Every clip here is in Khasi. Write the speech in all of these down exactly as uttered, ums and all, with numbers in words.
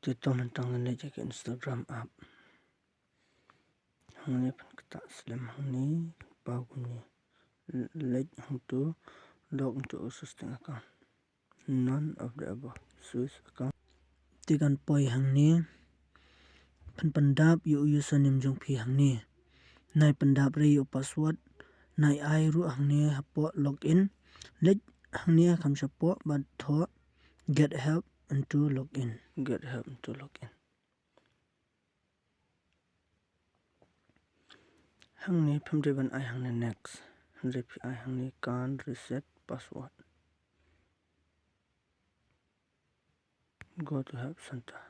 Te to mynta ngan leit ïa ka Instagram app. Hangne pynktah slem hangne, paw kumne. Leit hangto, log into existing account. None of the above. Switch account. Te kan poi hangne. Pynpyndap ïa u username jong phi hangne. Nai pyndap re ïa u password. Nai ai ruh hangne hapoh login. Leit hangne kham shapoh bad thoh get help into login. Get help into login. Hangne phim dei ban ai hangne next. Hynrei phi ai hangne can't reset password. Go to help center.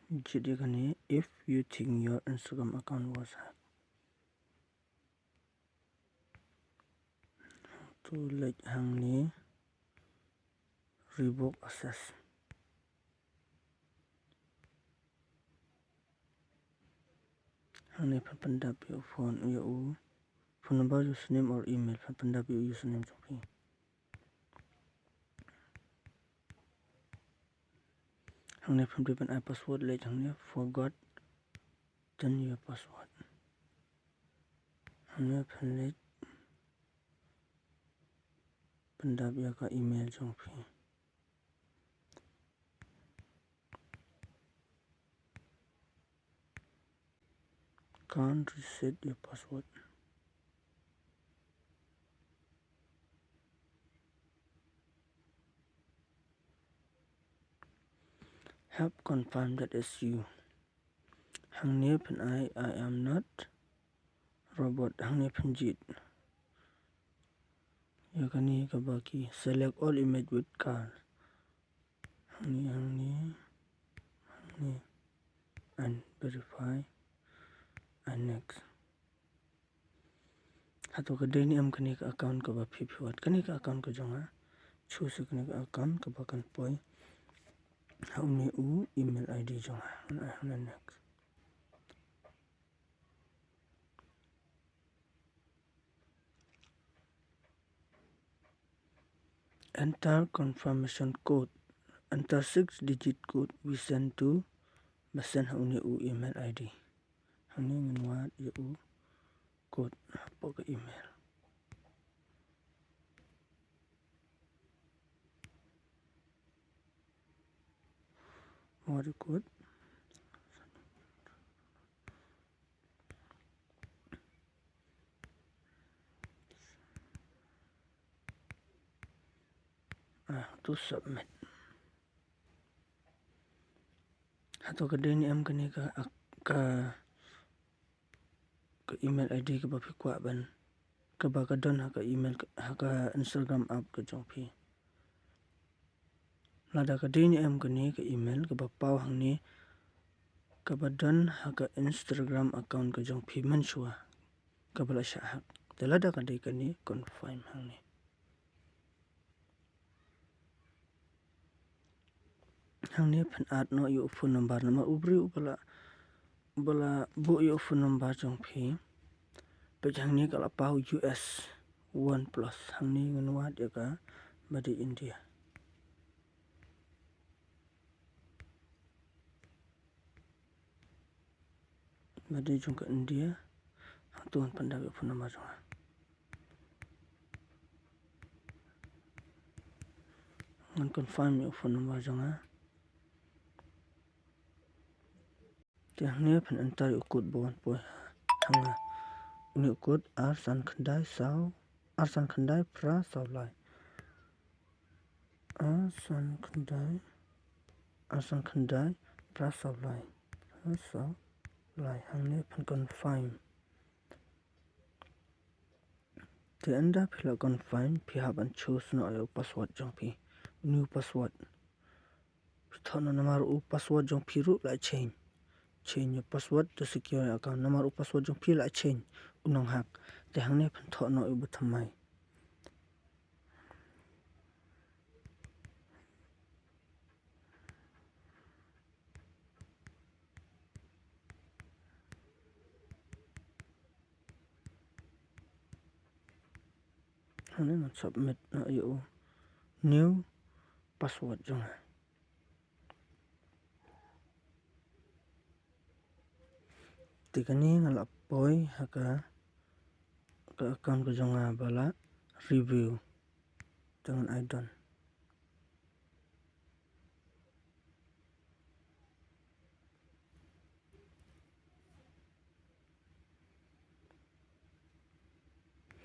Jied ïa kane, if you think your Instagram account was hacked. To leit hangne revoke access. Hangne pynpyndap ïa u phone, ïa u phone number, username or email, pynpyndap ïa u username jong phi. Hangne phin dei ban ai password, leit hangne forgotten your password. Hangne phin leit pyndap ïa ka email jong phi. Can't reset your password. Help confirm that is you. Hangne phin ai, I am not robot. Hangne phin jied ïa kane kaba ki select all image with car. Hangne, hangne, hangne. And verify. And next. Hato ka dei ne em kane ka account kaba phi phi wad? Kane ka account ka jong nga. Choose kane ka account kaba kan poi ha une u email I D jong nga. Hangne, hangne next. Enter confirmation code. Enter six digit code we send to, ba send ha une u email I D. Hangne ngin wad ïa u code hapoh ka email. Wad ïa u code. Ah, to submit. Hato ka dei ne em kane ka, ka, ka email I D kaba phi kwah ban, kaba ka don ha ka email, ha ka Instagram app ka jong phi? Lada ka dei ne em kane ka email kaba paw hangne, kaba don ha ka Instagram account ka jong phi mynshuwa, kaba la shah hack. Te lada ka dei kane, confirm hangne. Hangne phin add noh ïa u phone number, namar u briew uba la, uba la buh ïa u phone number jong phi. Peit hangne ka la paw U S one plus. Hangne ngan wad ïa kaba dei India. Ba dei jong ka India. Hato ngan pyndap ïa u phone number jong nga. Ngan confirm ïa u phone number jong nga. Te hangne phin enter ïa u code ba wan poi ha nga. Une u code ar san khyndai saw, ar san khyndai phra saw lai. Ar san khyndai, ar san khyndai phra saw lai. Phra saw lai. Hangne phin confirm. Te ynda phi la confirm, phi hap ban choose noh ïa u password jong phi. New password. Phi thoh noh namar u password jong phi ruh la change. Change your password to secure your account. Namar u password jong phi la change. U nonghack. Te hangne phin thoh noh ïa u ba thymmai. Hangne ngan submit noh ïa u new password jong nga. Te kane nga la poi ha ka, ka account ka jong nga ba la review. Te ngan ai done.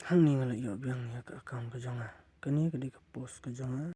Hangne nga la ïoh biang ïa ka account ka jong nga. Kane ka dei ka post ka jong nga